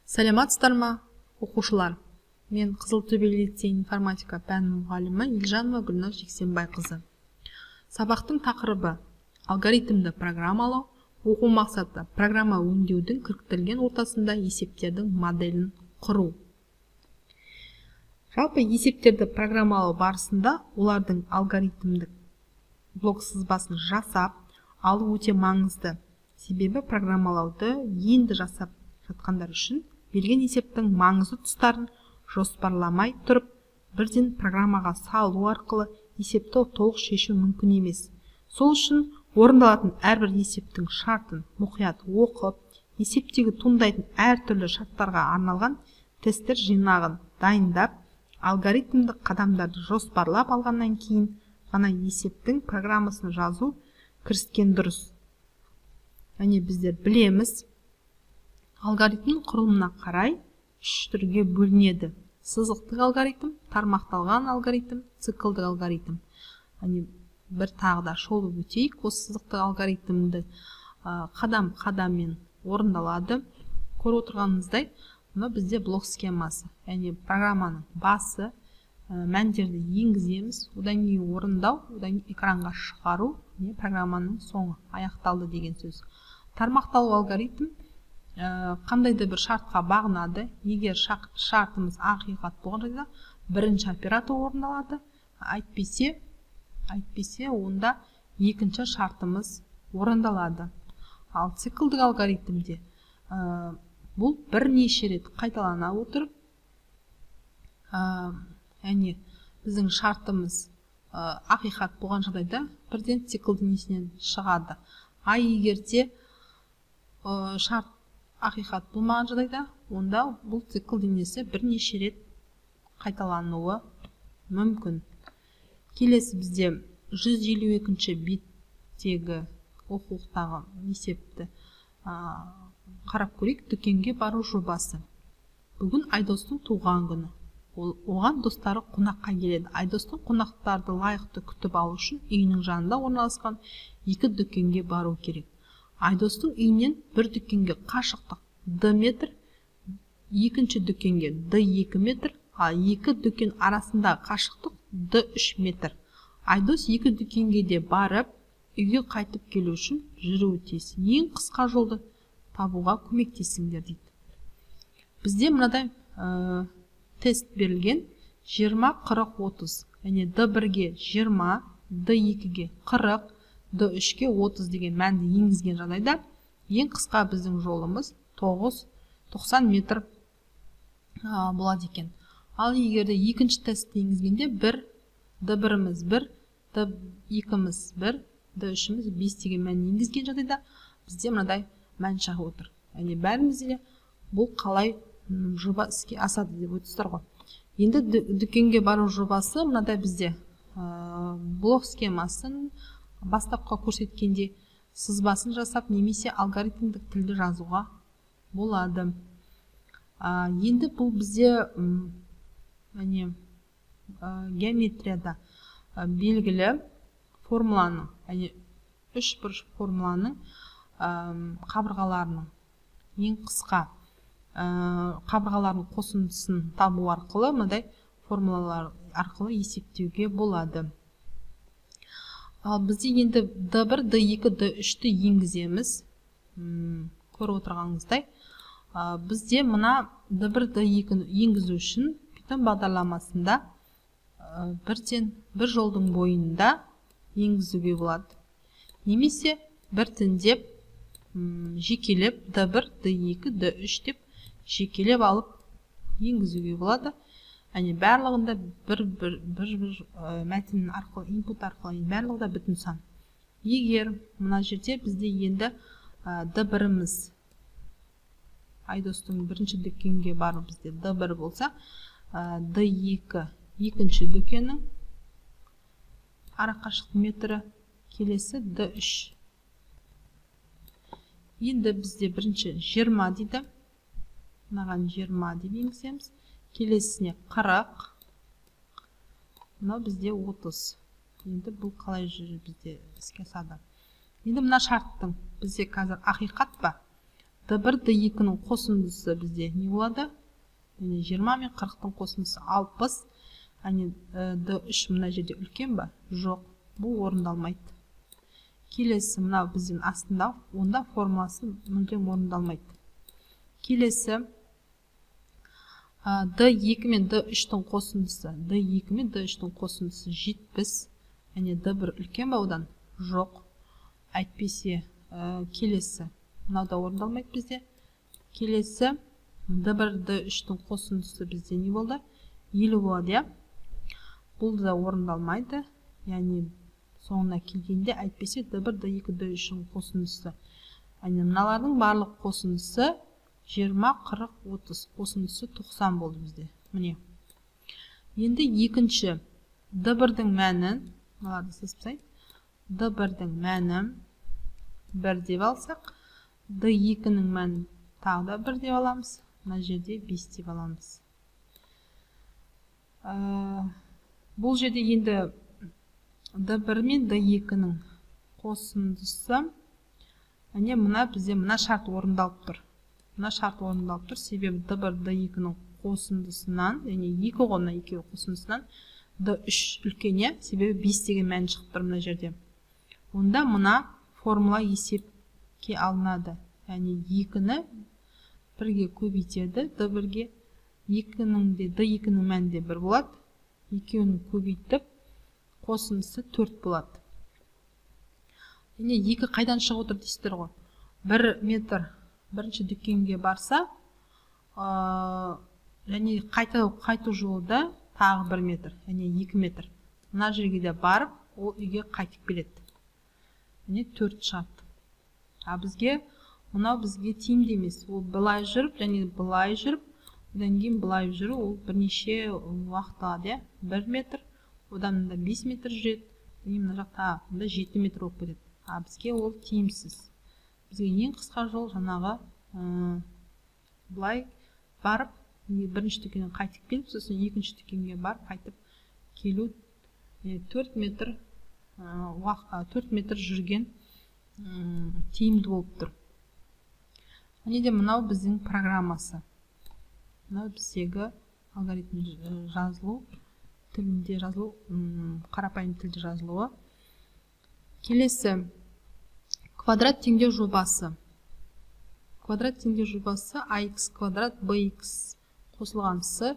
Саламатсыздар ма, оқушылар? Мен Қызылтөбе лицейінің информатика пәнінің мұғалімі Елжанова Гүлназ Жексенбайқызы. Сабақтың тақырыбы алгоритмді программалау, оқу мақсаты программа өңдеудің кіріктірілген ортасында есептердің моделін құру. Жалпы есептерді программалау барысында олардың алгоритмдік блок сызбасын жасап алу өте маңызды. Себебі программалауды енді жасап жатқандар үшін берген есептің маңызды тұстарын жоспарламай тұрып, бірден программаға салу арқылы есепті толық шешу мүмкін емес. Сол үшін орындалатын әрбір есептің шартын мұқият оқып, есептегі туындайтын әртүрлі шарттарға арналған тесттер жинағын дайындап, алгоритмдік қадамдарды жоспарлап алғаннан кейін ғана есептің программасын жазу кіріскен дұрыс. Және біздер білеміз, алгоритмнің құрылымына қарай үш түрге бөлінеді. Сызықтық алгоритм, тармақталған алгоритм, циклдік алгоритм. Яғни бір тағы да шолып өтейік. Осы сызықтық алгоритмді қадам-қадаммен орындалады. Көріп отырғанымыздай, мына бізде блок схемасы, яғни программаның басы, мәндерді енгіземіз, одан кейін орындау, одан кейін экранға шығару, не программаның соңы аяқталды деген сөз. Тармақталу алгоритм қандай да бір шартқа бағынады. Егер шартымыз ақиқат болған жағдайда бірінші оператор орындалады, әйтпесе онда екінші шартымыз орындалады. Ал циклдік алгоритмде бұл бірнеше рет қайталана отырып, яғни біздің шартымыз ақиқат болған жағдайда бірден цикл денесінен шығады. А егер де шарт ақиқат болмаған жағдайда, онда бұл цикл денесі бірнеше рет қайталануы мүмкін. Келесі бізде 152-ші беттегі оқулықтағы есепті қарап көрейік. Дүкенге бару жобасы. Бүгін Айдостың туған күні. Оған достары қонаққа келеді. Айдостың қонақтарды лайықты күтіп алу үшін үйінің жанында орналасқан екі дүкенге бару керек. Айдостың үйінен бір дүкенге қашықтық D метр, екінші дүкенге D2 метр, ал екі дүкен арасындағы қашықтық D3 метр. Айдос екі дүкенге де барып, үйге қайтып келу үшін жүруі тиіс. Ең қысқа жолды табуға көмектесіңдер дейді. Бізде мынадай тест берілген 20, 40, 30. Яғни D1-ге 20, D2-ге 40, D3-ге 30 деген мәнді енгізген жағдайда ең қысқа біздің жолымыз 9-90 метр болады екен. Ал егер де екінші тестті енгізгенде 1, D1-іміз 1, D2-міз 1, D3-іміз 5 деген мәнді енгізген жағдайда бізде мынадай мән шығып отыр. Яғни бәрімізде бұл қалай жоба іске асады деп отырсыздар ғой. Енді дүкенге бару жобасы мынадай бізде блок схемасын бастапқы көрсеткенде сызбасын жасап немесе алгоритмдік тілді жазуға болады. Енді бұл бізде геометрияда белгілі формуланың, яғни үш бұрыш формуланың қабырғаларының ең қысқа қабырғаларының қосындысын табу арқылы мынадай формулалар арқылы есептеуге болады. Ал бізде енді D1, D2, D3-ті енгіземіз. Көріп отырғаныңыздай, бізде мына D1, D2-ні енгізу үшін Python бағдарламасында бірден бір жолдың бойында енгізуге болады. Немесе біртіндеп жекелеп D1, D2, D3 деп жекелеп алып енгізуге болады. Яғни барлығында бір мәтін арқылы, input арқылы, барлығы да бүтін сан. Егер мына жерде бізде енді D1-іміз Айдостың бірінші дүкенге бару бізде D1 болса, D2 екінші дүкеннің арақашықтық метрі, келесі D3. Енді бізде бірінші 20 дейді. Мынаған 20 деп енгіземіз. Келесіне 40, мынау бізде 30. Енді бұл қалай жүр бізде іске асады? Енді мына шарттың бізде қазір ақиқат па? D1, D2-нің қосындысы бізде не болады? Яғни 20 мен 40-тың қосындысы 60. Яғни D3 мына жерде үлкен ба? Жоқ, бұл орындалмайды. Келесі мынау бізден астында, онда формуласы мүлдем орындалмайды. Келесі D2 мен D3-тің қосындысы, D2 мен D3-тің қосындысы 70. Яғни D1 үлкен ба одан? Жоқ. Әйтпесе келесі мынау да орындалмайды бізде. Келесі D1 D3-тің қосындысы бізде не болды? 50 болады, иә? Бұл да орындалмайды. Яғни соңына келгенде әйтпесе D1 D2 D3-тің қосындысы. Яғни мыналардың барлық қосындысы 20, 40, 30, қосындысы 90 болды бізде. Міне. Енді екінші D1-дің мәнін, мыналарды сызып тастайын. D1-дің мәні 1 деп алсақ, D2-нің мәнін тағы да 1 деп аламыз. Мына жерде 5 деп аламыз. Бұл жерде енді D1 мен D2-нің қосындысы, әне мына бізде мына шарт орындалып тұр. Мына шарт орындалып тұр, себебі D1 D2-нің қосындысынан, яғни 2 ғой, мына екеуі қосындысынан D3 үлкен, иә, себебі 5 деген мән шығып тұр мына жерде. Онда мына формула есепке алынады. Яғни 2-ні 1-ге көбейтеді, D1-ге 2-нің де D2-нің мәні де 1 болады. Екеуін көбейтіп қосындысы 4 болады. Яғни 2 қайдан шығып отыр дейсіздер ғой. 1 метр бірінші дүкенге барса, және қайту жолы тағы 1 метр, яғни 2 метр. Мына жерге де барып, ол үйге қайтып келеді. Яғни 4 шығады. А бізге мынау бізге тиімді емес. Ол былай жүріп, және былай жүріп, одан кейін былай жүру, ол бірнеше уақыт алады, иә? 1 метр, одан да 5 метр жүреді, және мына жақта мында 7 метр болып кетеді. А бізге ол тиімсіз. Бізге ең қысқа жол жаңағы былай барып, бірінші дүкеннен қайтып келіп, сосын екінші дүкенге барып қайтып келу 4 метр, 4 метр жүрген тиімді болып тұр. Және де мынау біздің программасы. Мынау біздегі алгоритм жазылу тілінде жазылу, қарапайым тілде жазылуы. Келесі квадрат теңдеу жобасы. Квадрат теңдеу жобасы ax квадрат bx қосылған с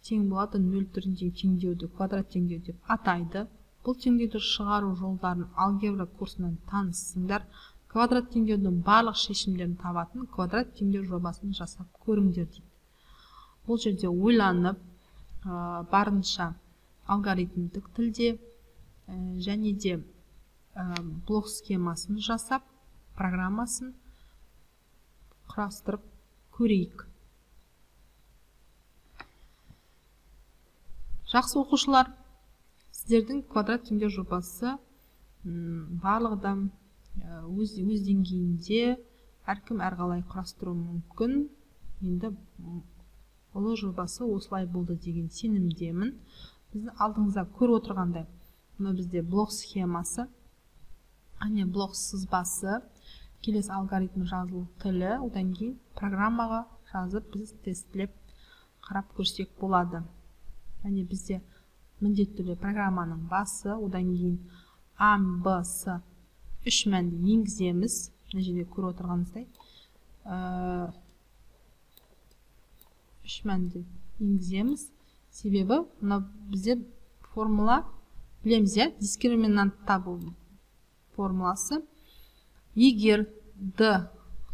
тең болады 0 түріндегі теңдеуді квадрат теңдеу деп атайды. Бұл теңдеуді шығару жолдарын алгебра курсынан таныссыңдар. Квадрат теңдеудің барлық шешімдерін табатын квадрат теңдеу жобасын жасап көріңдер дейді. Бұл жерде ойланып, барынша алгоритмдік тілде және де блок схемасын жасап, программасын құрастырып көрейік. Жақсы оқушылар, сіздердің квадрат теңдеу жобасы барлығы да өз деңгейінде әркім әрқалай құрастыруы мүмкін. Енді ұлы жобасы осылай болды деген сенімдемін. Біздің алдыңызда көріп отырғандай, мына бізде блок схемасы, әне блок сызбасы, келесі алгоритм жазылу тілі, одан кейін программаға жазып біз тестлеп қарап көрсек болады. Және бізде міндетті түрде программаның басы, одан кейін А, Б, С үш мәнді енгіземіз. Мына жерде көріп отырғаныңыздай үш мәнді енгіземіз. Себебі мына бізде формула білеміз, иә, дискриминант табу формуласы. Егер D,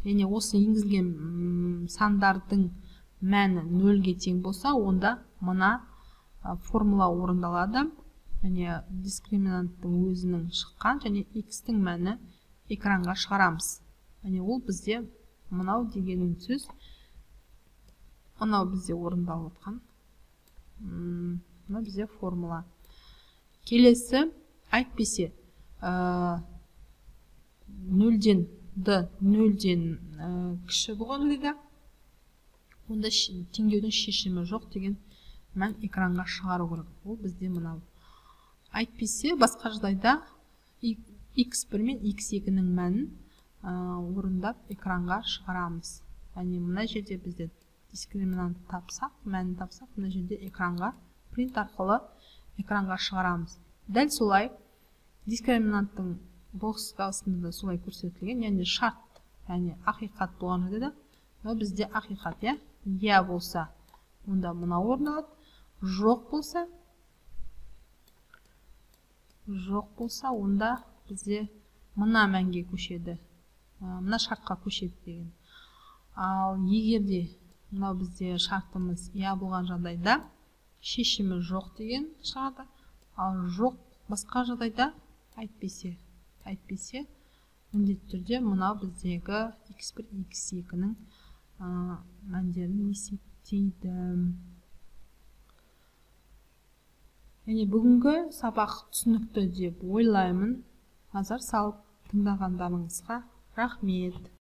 яғни осы енгізілген сандардың мәні 0-ге тең болса, онда мына формула орындалады. Және дискриминанттың өзінің шыққан және x-тің мәні экранға шығарамыз. Және ол бізде мынау деген сөз, мынау бізде орындалып жатқан, мынау бізде формула. Келесі әйтпесе 0-ден D 0-ден кіші болған жағдайда онда теңдеудің шешімі жоқ деген мән экранға шығару керек. Ол бізде мынау. Әйтпесе басқа жағдайда x1 мен x2-нің мәнін орындап экранға шығарамыз. Яғни мына жерде бізде дискриминант тапсақ, мәнін тапсақ, мына жерде экранға print арқылы экранға шығарамыз. Дәл солай дискриминанттың боксында да солай көрсетілген, яғни шарт, яғни ақиқат болған жағдайда мынау бізде ақиқат, иә? Иә болса, онда мынау орындалады, жоқ болса, онда бізде мына мәнге көшеді, мына шартқа көшеді деген. Ал егер де мынау бізде шартымыз иә болған жағдайда шешімі жоқ деген шығады, ал жоқ басқа жағдайда әйтпесе міндетті түрде мынау біздегі x1, x2-нің мәндерін есептейді. Яғни бүгінгі сабақ түсінікті деп ойлаймын. Назар салып тыңдағандарыңызға рахмет.